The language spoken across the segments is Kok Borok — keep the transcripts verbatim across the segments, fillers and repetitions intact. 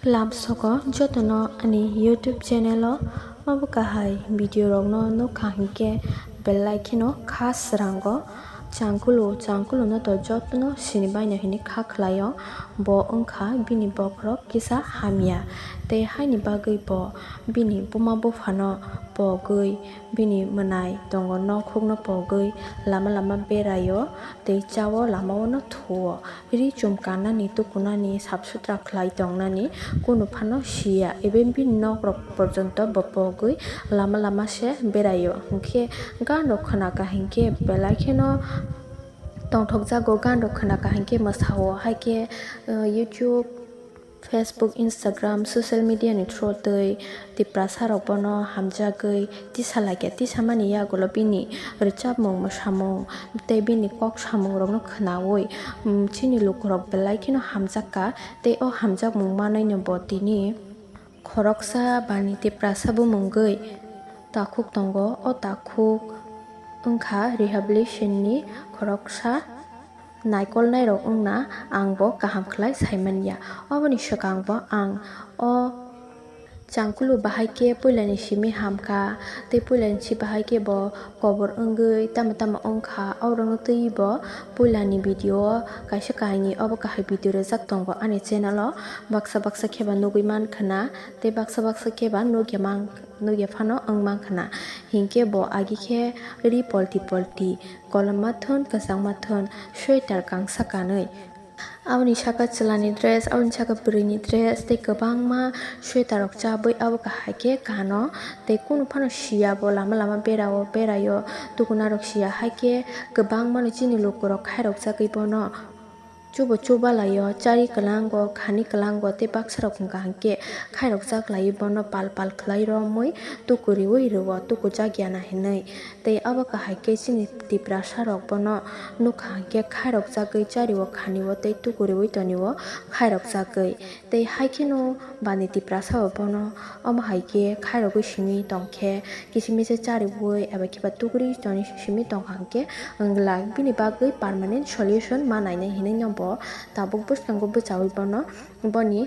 Lamsogo jotono ani YouTube channel o obo kahai video rokno nukha hinkhe belai kheno kha srango. Changkulu, changkulu no to jotono sini baino hinwi kha khlaio. Bo wngkha bini bokhorok kisa hamya, tei haini bagwi bo bini buma buphano pogwi, bini mwnai tongo nokhukno pogwi lama lama beraio tei chao, lamao no thuo. Ri chum kanani, tukunani, sap sutra khlai tongnani kunu phano siya, even bini nok rok porjonto bo pogwi lama lama se beraio. Hinkhe gan rok khna ka hinkhe belai kheno tongthok jago, gan rok khna ka hinkhe mwsao, haikhe, uh, YouTube, Facebook, Instagram, social media ni through twi Tiprasa rok bono hamjagwi tisa laikha, tisa mani yagulo bini rwchapmung, mwsamung tei bini kok samung rokno khnaui, mm, chini lukurok belai kheno hamjakha tei o hamjakmung manwino bo tini khoroksa bani Tiprasa bumungwi takhuk tongo. O takhuk wngkha rehabilitation ni khoroksa naikolnairok wngna ang bo kaham khlai saimanya. Oboni swkang bo ang o changkulu bahai khe puilani simi hamkha, tei puilani si bahai khe bo kobor wngwi tamo tamo wngkha. Aborokno twiwi bo puilani video o kaisa kainwi obo kahai video rwjak tongo ani channel o. Baksa baksa khe ba nugwi mankha na, tei baksa baksa khe ba nugya man, nugya phano wng mankha na. Hinkhe bo agi khe ri polti polti, koloma thun, kwchangma thun, sweater kangsa kanwi. Aboni saka chwlani dress, aboni saka bwrwini dress, tei kwbangma sweater rok chabwi abo kahai khe kano, tei kunu phano siya bo lama lama berao, beraio, tukuna rok siya, haikhe kwbangmano chini lukurok khairok jagwi bono chubo chubalaio, chari kwlango, khani kwlango, tei baksa rok hwnkha hinkhe khairok jak laiwi bono pal pal khlai romwi tukuriui rwo, tuku jak ya na hinwi. Tei abo kahai khe chini Tiprasa rok bono nukha hinkhe khairok jagwi chario, khanio tei tukuriui tonio khairok jagwi. Tei hai kheno bani Tiprasa bo bono omo hai khe khairogwi simi tong khe, kisi misi chariui eba khe ba tukuriui toni simi tong kha hinkhe wng glak, bini bagwi permanent solution ma nainai hinwi no bo tabuk bwskango bwchaui bono boni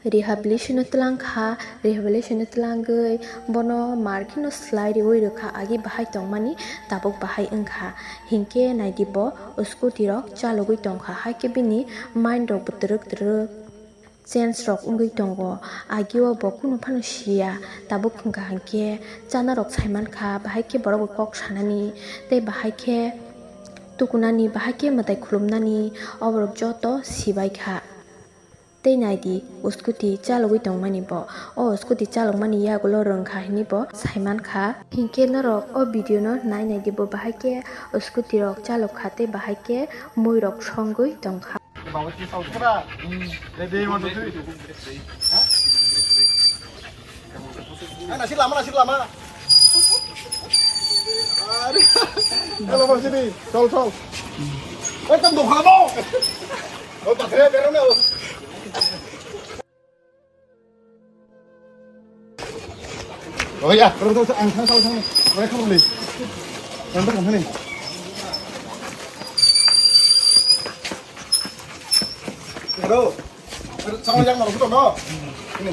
rehabilitation o twlang kha, rehabilitation o twlangwi bono mar kheno slai riui rwkha, agi bahai tongmani tabuk bahai wngkha. Hinkhe naidi bo scooty rok chalogwi tongkha, haikhe bini mind rok bo twrwk twrwk change rok wngwi tongo. Agi o bo kunu phano siya, tabuk wngkha hinkhe chana rok saimankha, bahai khe borok bo kok sanani tei bahai khe tukunani, bahai khe mwtai khulumnani, oborok joto sibaikha. Tei naidi, scooty chalogwi tongmani bo. O scooty chalokmani yagulo rwngkha hinwi bo saimankha. Hinkhe norok o video no nai naidi, bo bahai khe scooty rok chalokha tei bahai khe mui rok songwi tongkha. Ready, one, two, three. Ai, nasik lama, nasik lama. Are. Hello, Bang Sini. Chol, chol. Oi, tam dukha mo. Oh, pathre, bero na. Oh, ya, terus, terus, ang, ang, ang, ang. Mereka mau nih. Tante, tante nih. Bro, sama yang mau foto, no? Ini.